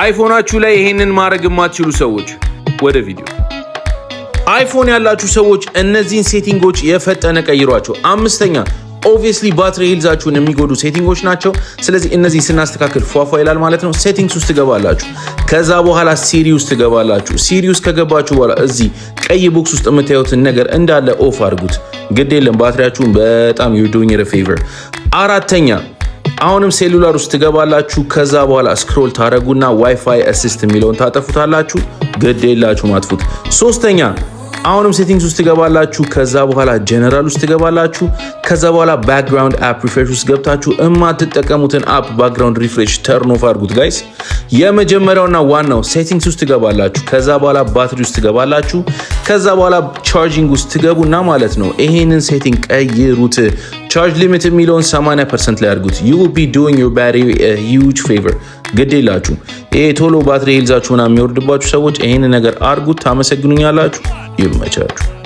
iPhone ኣችሁ ላይ ይሄንን ማድረግ የማትችሉ ሰዎች፣ ወደ ቪዲዮ። iPhone ያላችሁ ሰዎች እነዚህን setting ኦች የፈጠነ ቀይሯቸው። አምስተኛ፣ obviously battery health ኣችሁን የሚጎዱ setting ኦች ናቸው። ስለዚህ እነዚህ ስናስተካክል ፏፏ ይላል ማለት ነው። Settings ውስጥ ትገባላችሁ። ከዛ በኋላ Siri ውስጥ ትገባላችሁ። Siri ውስጥ ከገባችሁ በኋላ እዚህ ቀይ box ውስጥ የምታዩትን ነገር እንዳለ off አድርጉት። ግድ የለም፣ ባትሪያችሁን በጣም you're doing it a favor። አራተኛ፣ አሁንም cellular ውስጥ ትገባላችሁ። ከዛ በኋላ scroll ታደረጉና WiFi Assist የሚለውን ታጠፉታላችሁ። ግድ የላችሁ፣ አጥፉት። ሶስተኛ፣ አሁንም settings ውስጥ ትገባላችሁ። ከዛ በኋላ ጀነራል ውስጥ ትገባላችሁ። ከዛ በኋላ background app refresh ውስጥ ገብታችሁ የማትጠቀሙትን app background refresh turn off አድርጉት guys። የመጀመሪያውና ዋናው settings ውስጥ ትገባላችሁ። ከዛ በኋላ ባትሪ ውስጥ ትገባላችሁ። ከዛ በኋላ charging ውስጥ ትገቡና ማለት ነው ይሄንን setting ቀይሩት። Charge limit የሚለውን 80% ላይ አድርጉት። You will be doing your battery a huge favor። ግድ የላችሁ፣ ይሄ ቶሎ battery health ኣችሁ ምናምን የሚወርድባችሁ ሰዎች ይሄን ነገር አድርጉት። ታመሰግኑኛላችሁ። ይመቻችሁ።